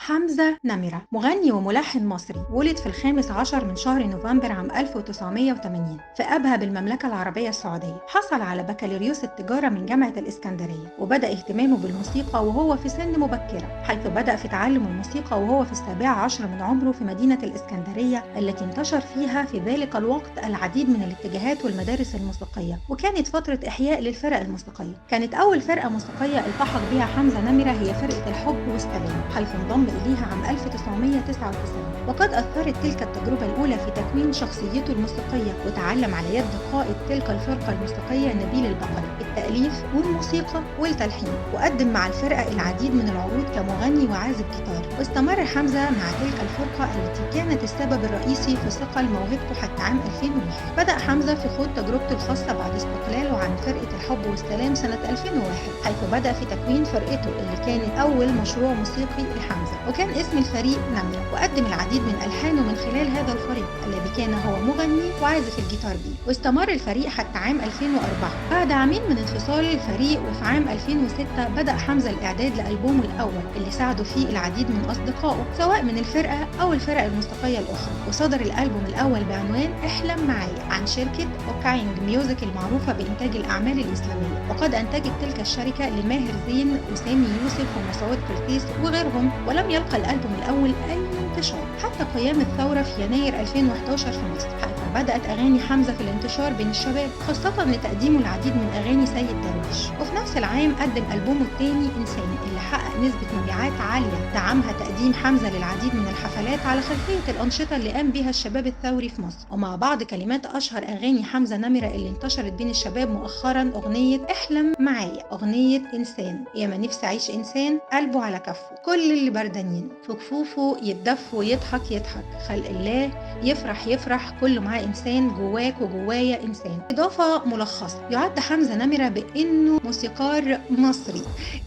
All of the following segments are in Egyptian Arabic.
حمزة نمرة مغني وملحن مصري، ولد في 15 من شهر نوفمبر عام 1980 في أبها بالمملكة العربية السعودية. حصل على بكالوريوس التجارة من جامعة الإسكندرية، وبدأ اهتمامه بالموسيقى وهو في سن مبكرة، حيث بدأ في تعلم الموسيقى وهو في 17 من عمره في مدينة الإسكندرية التي انتشر فيها في ذلك الوقت العديد من الاتجاهات والمدارس الموسيقية، وكانت فترة إحياء للفرق الموسيقية. كانت أول فرقة موسيقية التحق بها حمزة نمرة هي فرقة الحب والسلام، حيث انضم إليها عام 1999، وقد أثرت تلك التجربة الأولى في تكوين شخصيته الموسيقية، وتعلم على يد قائد تلك الفرقة الموسيقية نبيل البقري التأليف والموسيقى والتلحين، وقدم مع الفرقة العديد من العروض كمغني وعازف جيتار. واستمر حمزة مع تلك الفرقة التي كانت السبب الرئيسي في صقل موهبته حتى عام 2001. بدأ حمزة في خوض تجربته الخاصة بعد استقلاله عن فرقة الحب والسلام سنة 2001، حيث بدأ في تكوين فرقته اللي كانت أول مشروع موسيقي لحمزة، وكان اسم الفريق نمرة، وقدم العديد من ألحانه من خلال هذا الفريق الذي كان هو مغني وعازف الجيتار بيه. واستمر الفريق حتى عام 2004. بعد عامين من انفصال الفريق، وفي عام 2006 بدأ حمزة الإعداد لألبومه الأول اللي ساعدوا فيه العديد من أصدقائه سواء من الفرقة أو الفرق الموسيقية الأخرى، وصدر الألبوم الأول بعنوان احلم معايا عن شركة أوكاينج ميوزك المعروفة بإنتاج الأعمال الإسلامية، وقد أنتجت تلك الشركة لماهر زين وسامي يوسف ومسعود كلتيس وغيرهم. ولم يلقى الألبوم الأول أي انتشار حتى قيام الثورة في يناير 2011 في مصر، حيث بدأت أغاني حمزة في الانتشار بين الشباب، خاصة لتقديمه العديد من أغاني سيد درويش. وفي نفس العام قدم ألبومه الثاني إنسان اللي حقق نسبة مبيعات عالية دعمها تقديم حمزة للعديد من الحفلات على خلفية الأنشطة اللي قام بها الشباب الثوري في مصر. ومع بعض كلمات أشهر أغاني حمزة نمرة اللي انتشرت بين الشباب مؤخرا أغنية احلم معايا، أغنية إنسان، يا ما نفسي أعيش إنسان قلبه على كفه، كل اللي بردانين في كفوفه يتدف ويضحك يضحك، خلق الله يفرح يفرح، كله معاه إنسان، جواك وجوايا إنسان. إضافة ملخصة: يعد حمزة نمرة بأنه موسيقار مصري،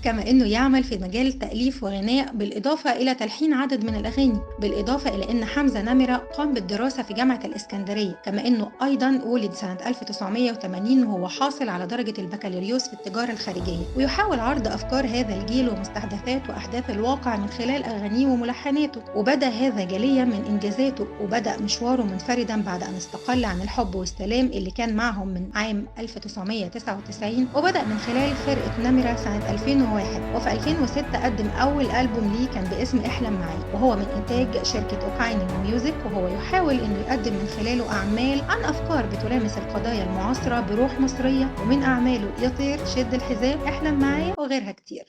كما أنه يعمل في مجال تأليف وغناء بالإضافة إلى تلحين عدد من الأغاني، بالإضافة إلى أن حمزة نمرة قام بالدراسة في جامعة الإسكندرية، كما أنه أيضا ولد سنة 1980 وهو حاصل على درجة البكالوريوس في التجارة الخارجية، ويحاول عرض أفكار هذا الجيل ومستحدثات وأحداث الواقع من خلال أغانيه وملحناته. وبدأ هذا جليا من إنجازاته، وبدأ مشواره منفردا بعد أن استقل عن الحب والسلام اللي كان معهم من عام 1999، وبدأ من خلال فرقة نمرة سنة 2001. وفي 2006 قدم أول ألبوم ليه كان باسم احلم معايا، وهو من إنتاج شركة أوكاينج ميوزك، وهو يحاول إنه يقدم من خلاله أعمال عن أفكار بتلامس القضايا المعاصرة بروح مصرية، ومن أعماله يطير، شد الحزام، احلم معايا، وغيرها كتير.